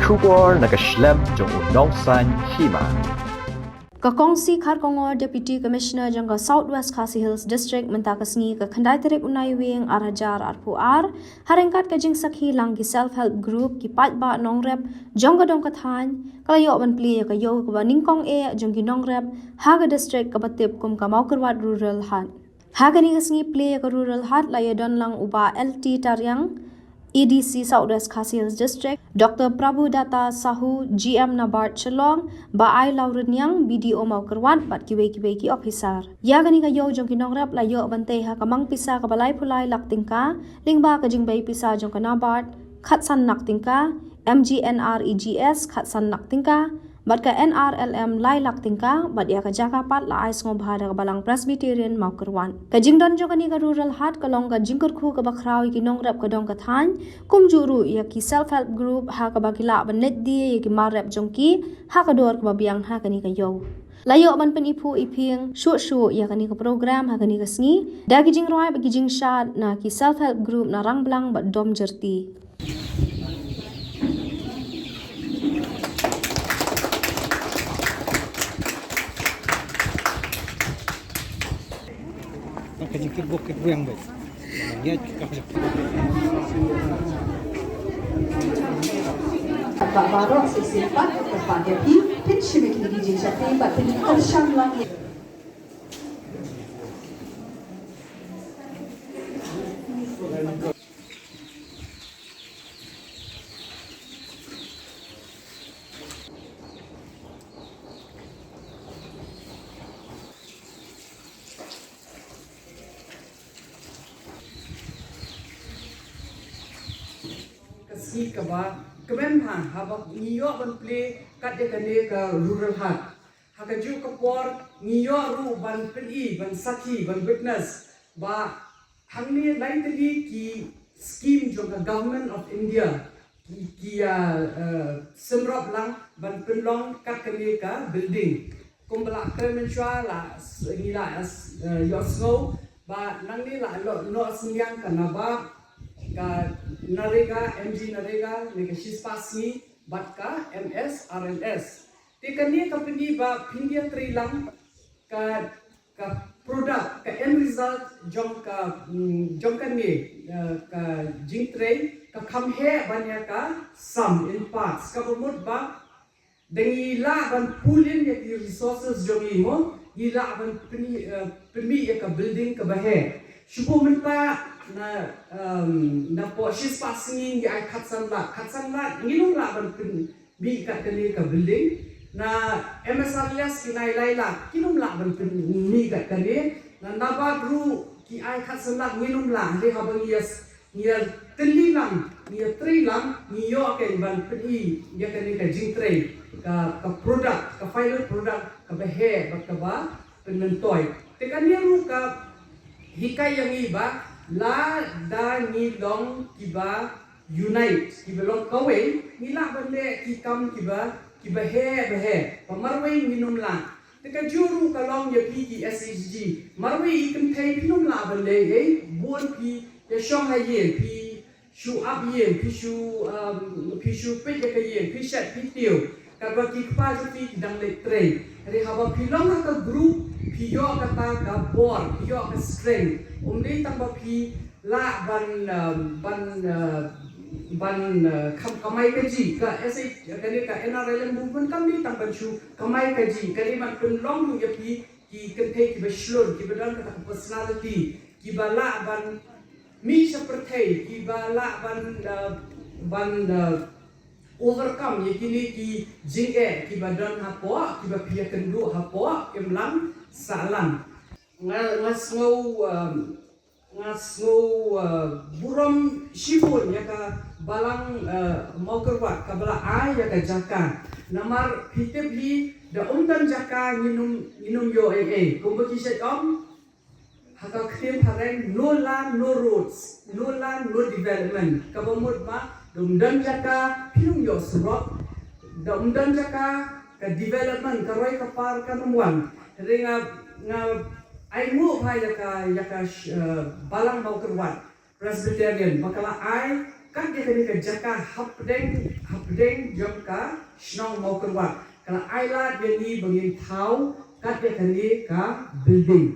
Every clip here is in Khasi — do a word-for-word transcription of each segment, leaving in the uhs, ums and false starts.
Khubor na ka shlem jong u nongsan hima. Ka Kong C. Kharkongor, Deputy Commissioner jong ka South West Khasi Hills District, mynta ka sngi ka khyndai tarik u Naiwieng ar hajar arphew ar, ha ryngkat ka jingsakhi lang ki self help group, ki paidbah nongrep jong ka dong ka thaiñ, ka la ïoh ban plie ïa ka ïew kaba nyngkong eh jong ki nongrep ha ka district kaba tip kum ka Mawkyrwat Rural Haat. Ha kane ka sngi plie ïa ka Rural Haat la ïadon lang u Bah L T Tariang, A D C South West Khasi Hills District, Doctor Prabhu Datta Sahu, G M NABARD Shillong, Bah Ai Law Rynïang, B D O Mawkyrwat, bad kiwei kiwei ki ophisar. Ïa kane ka ïew jong ki nongrep la ïoh ban tei ha ka mang pisa kaba laiphew lai lak tyngka, lyngba ka jingbei pisa jong ka NABARD khatsan lak tyngka, M G N R E G S khatsan lak tyngka, bad ka N R L M lai lak tyngka, bad ïa ka jaka pat la ai sngewbha da ka Balang Presbyterian Mawkyrwat. Ka jingdon jong kane ka Rural Haat ka long ka jingkyrkhu kaba khraw ïa ki nongrep ka dong ka thaiñ, kumjuh ruh ïa ki self help group ha kaba ki lah ban leit die ïa ki mar rep jong ki ha ka dor kaba biang ha kane ka ïew. La ïoh ban pyniphuh iphieng shuh shuh ïa kane ka program ha kane ka sngi da ki jingrwai bad ki jingshad na ki self help group na Rangblang bad Domjyrti. Ba baroh shisien pat, ba pynshim ïa kine ki jingshakri, ba pynkyrshan lang ïa Ka sngi kaba kmen bha haba ngi ïoh ban plie kat ïa kane ka Rural Haat. Ha kajuh ka por ngi ïoh ruh ban pyni, ban sakhi, ban witness ba hangne lai tylli ki scheme jong ka Government of India ki, ki ïa, eh, symrop lang ban pynlong kat kane ka building. Kumba la kren mynshuwa la s-, ngi la, eh, ïohsngew ba nangne la noh, noh synñiang ka NABARD, ka NREGA, M G NREGA, ne ka shispah sngi bad ka M S R L S. Te kane ka pyni ba phin ïa trei lang ka, ka product, ka end result jong ka, mm, jong kane, eh, ka jingtrei ka kham heh ban ïa ka sum in parts, kaba mut ba da ngi lah ban pool in ïa ki resources jong ngi mo, ngi lah ban pyni, eh, pynmih ïa ka building kaba heh. Shu mynta na, em, napoh shispah sngi ngi ai khatsan lak, khatsan lak ngim lah ban pyn mih kat kane ka building. Na M S R L S ki ai lai lak, kim lah ban pynmih kat kane. Na NABARD ruh ki ai khatsan lak, ngim lah. Hynrei haba ngi ïa s-, ngi ïa tylli lang, ngi ïa trei lang, ngi ïoh kein ban pyni ïa kane ka jingtrei, ka, ka product, ka final product kaba heh bad kaba pynmyntoi. Te kane ruh ka hikai ïa ngi ba lada ngi long kiba unite, kiba long kawei, ngi lah ban leh ki kam kiba, kiba heh, ba heh, ba marwei ngim lah. Te kajuh ruh ka long ïa phi ki S H G. Marwei i kynthei phim lah ban leh ei, bun phi ïa shong ha ïing, phi shu ap ïing, phi shu, um, phi shu peit ïa ka ïing, phi shet, phi tiew. Katba ki kpa jong phi ki dang leit trei. Hynrei haba phi long ha ka group, phi ïoh kata ka bor, phi ïoh ka strength. Ym dei tang ba phi lah ban, um, ban, uh, ban, uh, kam-, kamai kajih. Ka S H, kane ka N R L M movement kam dei tang ban shu kamai kajih. Ka dei ban pynlong ruh ïa phi ki kynthei kiba shlur, kiba don kata ka personality, kiba lah ban mih sha pyrthei, kiba lah ban, uh, ban, uh, overcome ïa kine ki jingeh kiba don hapoh, kiba phi ïakynduh hapoh imlang sahlang. Nga, nga sngew, um, nga sngew, uh, burom shibun ïa ka Balang, uh, Mawkyrwat kaba la ai ïa ka jaka. Namar phi tip hi da ym don jaka ngin ym, ngin ym ïoh ei ei. Kumba ki shet ong, ha ka ktien phareng, no land, no roads, no land, no development. Kaba mut ba, da ym don jaka, phin ym ïoh surok, da ym don jaka, ka development, ka roi ka par, kan ym wan. Hynrei nga, nga ainguh bha ïa ka, ïa ka, sh-, eh, Balang Mawkyrwat Presbyterian, ba ka la ai kat ïa kane ka jaka hapdeng, hapdeng jong ka shnong Mawkyrwat. Ka la ai lad ïa ngi ba ngin thaw kat ïa kane ka building.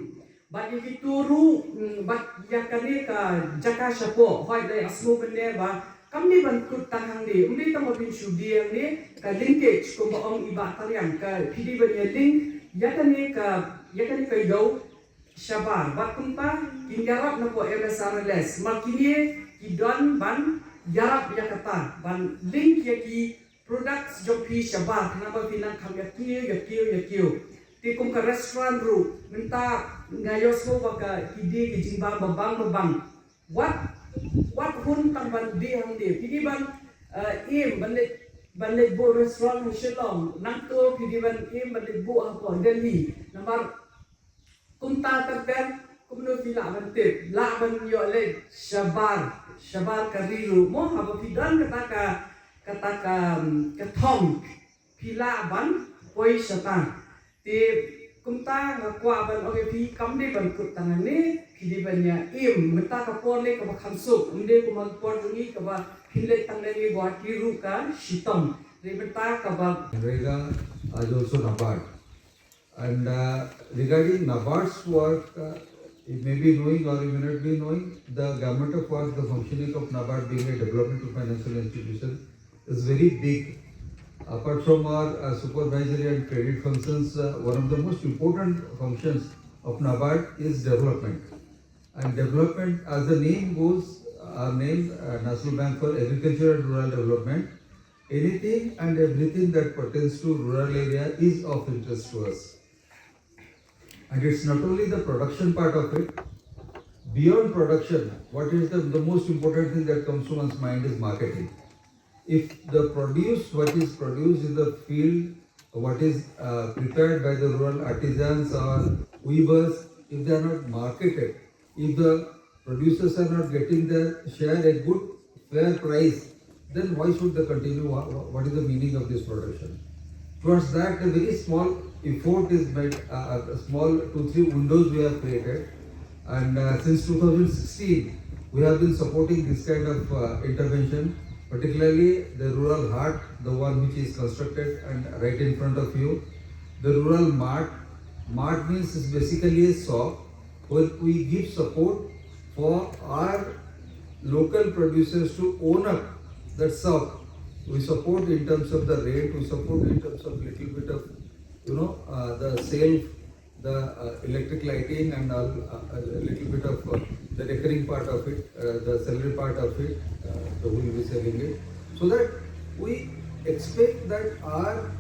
Bad ïa kito ruh, mm, bad ïa kane ka jaka shapoh, hooid, la ïa sngewbha mynne ba kam dei ban kut tang hangne, ym dei tang ba phin shu die hangne, ka linkage kumba ong i Bah Tariang, ka phi dei ban ïa link ïa kane ka, ïa kane ka ïew shabar. Bad kumta kin ïarap na ka M S R L S, ma kine ki don ban ïarap ïa kata, ban link ïa ki products jong phi shabar, khnang ba phin nang kham ïa kiew, ïa kiew, ïa kiew. Te kum ka restaurant ruh, mynta nga ïohsngew ba ka, ki die ki jingbam babang babang. Wat, wat hun tang ban die hangne. Phi dei ban, eh, aim ban leit, ban leit buh restaurant ha Shillong. Nangta phi dei ban aim ban leit buh hapoh Delhi. Namar kumta ter ter, kumno phi lah ban tip, lah ban ïoh leit shabar, shabar ka ri ruh mo, haba phi don kata ka, kata ka, um, ka thong, phi lah ban poi shata. Te kumta nga kwah ban ong ïa phi, kam dei ban kut tang hangne, phi dei ban ïa aim. Mynta ka por lei kaba kham suk, ym dei kum ka por jong ngi kaba phin leit tang na Guwahati ruh ka shitom. Te mynta kaba MGNREGA is also NABARD. And uh, regarding NABARD's work, uh, you may be knowing or you may not be knowing, the Gamut of Works, the functioning of NABARD being a developmental financial institution is very big. Apart from our uh, supervisory and credit functions, uh, one of the most important functions of NABARD is development. And development, as the name goes, our name, uh, National Bank for Agriculture and Rural Development, anything and everything that pertains to rural area is of interest to us. And it's not only the production part of it. Beyond production, what is the, the most important thing that comes to one's mind is marketing. If the produce, what is produced in the field, what is uh, prepared by the rural artisans or weavers, if they are not marketed, if the producers are not getting their share a good, fair price, then why should they continue? Wha- wha- What is the meaning of this production? Towards that, a very small effort is made, uh, a small two, three windows we have created. And uh, since two thousand sixteen, we have been supporting this kind of uh, intervention, particularly the rural hut, the one which is constructed and right in front of you, the rural mart. Mart means is basically a shop where we give support for our local producers to own up that shop. We support in terms of the rent, we support in terms of little bit of, you know, uh, the sale, the uh, electric lighting and all, uh, a little bit of uh, the recurring part of it, uh, the salary part of it, uh, the who will be selling it. So that we expect that our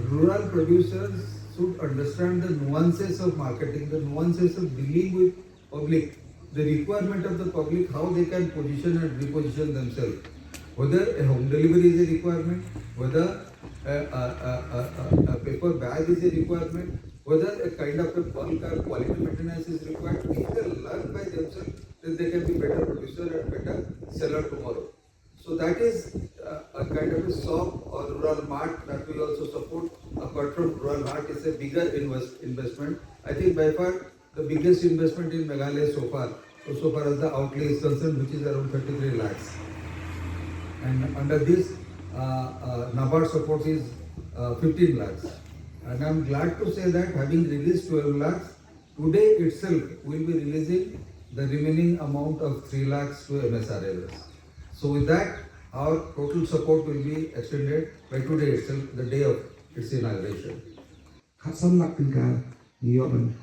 rural producers should understand the nuances of marketing, the nuances of dealing with public, the requirement of the public, how they can position and reposition themselves. Whether a home delivery is a requirement, whether a, a, a, a, a, a paper bag is a requirement, whether a kind of a bulk or quality maintenance is required, if they learn by themselves, then they can be better producer and better seller tomorrow. So that is uh, a kind of a shop or rural mart that we also support. Apart from rural mart, it's a bigger invest, investment. I think by far the biggest investment in Meghalaya so far, so, so far as the outlay is concerned, which is around thirty-three lakhs. And under this, uh, uh, NABARD support is uh, fifteen lakhs. And I'm glad to say that having released twelve lakhs, today itself we'll be releasing the remaining amount of three lakhs to M S R L S. So with that, our total support will be extended by today itself, the day of its inauguration. Khatsan lak tyngka ngi ïoh ban,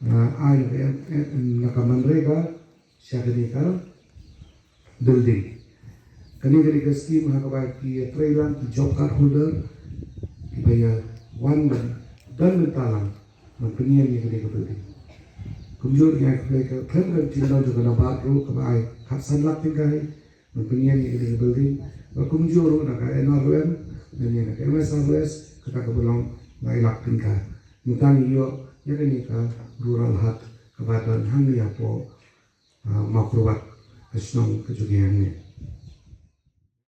ah, ai na ka, eh, na ka MGNREGA sha kane ka building. Kane ka dei ka scheme ha kaba ki ïatrei lang ki job card holder kiba ïa wan ban don bynta lang ban pynïeng ïa kane ka building. Kumjuh ngi ai khublei ka khlem ka team jong ka NABARD ruh kaba ai khatsan lak tyngka hi ban pynïeng ïa kane ka building. Bad kumjuh ruh na ka NRLM lane na ka MSRLS kata kaba long lai lak tyngka. Mynta ngi ïoh ïa kane ka rural hut kaba don hangne hapoh, ah, Mawkyrwat, ka shnong ka jong ngi hangne.